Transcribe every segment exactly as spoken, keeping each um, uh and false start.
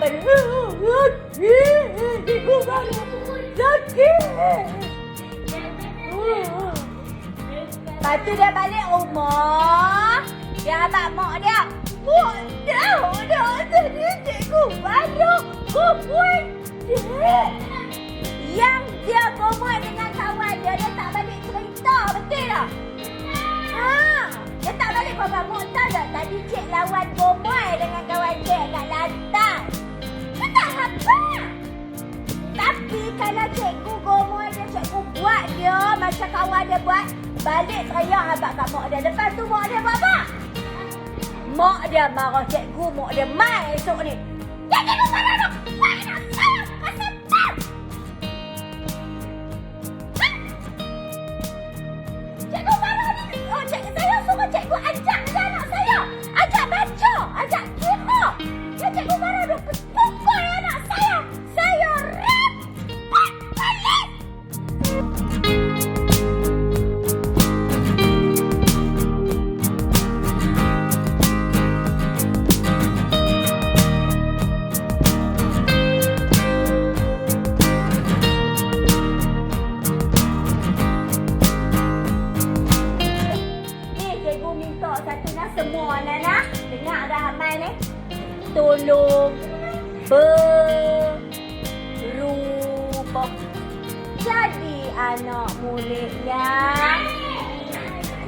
Sakit. Lepas tu dia balik rumah, dia abak mak dia. Mak dia, dah tadi cikgu baru kumpul. Nyang dia gomoe dengan kawan dia, dia tak balik cerita, betul tak? Ha, dia tak balik gomoe. Mak tahu tak, tadi cek lawan gomoe dengan kawan cek kat lantai. Dia tak apa. Tapi kalau cikgu gomoe dia, cikgu buat dia macam kawan dia buat, balik teriak abak kat mak dia. Lepas tu mak dia buat apa? Mak dia marah cikgu, mak dia mai esok ni. Ya, cikgu marah tu. Mak nak saya pasal tak? Cikgu marah ni. Oh, cik, saya suruh cikgu ajak je anak saya. Ajak baca, ajak kira. Ya, cikgu marah dah pukul anak saya. Saya repot balik. Ni, cikgu minta satu na semua na, na. Dengar dah Amai ni. Tolong berubah jadi anak murid yang.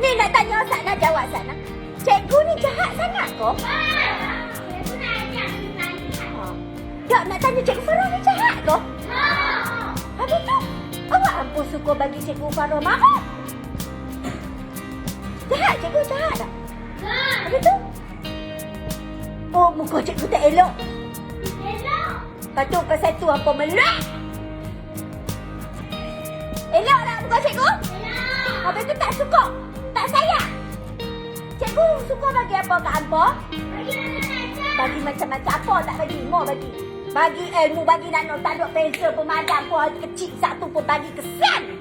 Ni nak tanya sat na, jawab sat na. Cikgu ni jahat sangat ko? Ha. Dok nak tanya, Cikgu Farah ni jahat ko? Habis tu, awak ampu suka bagi Cikgu Farah marah. Jahat, cikgu jahat tak? Habis tu? Oh, muka cikgu tak elok. Elok. Lepas tu pasal tu apa melek? Elok tak muka cikgu? Elok. Habis tu tak suka? Tak sayang? Cikgu suka bagi apa kat ampa? Bagi macam-macam. Apa tak bagi? Mau bagi. Bagi ilmu, bagi nano, tak ada pensel pemadam pun, kecil satu pun bagi, kesan.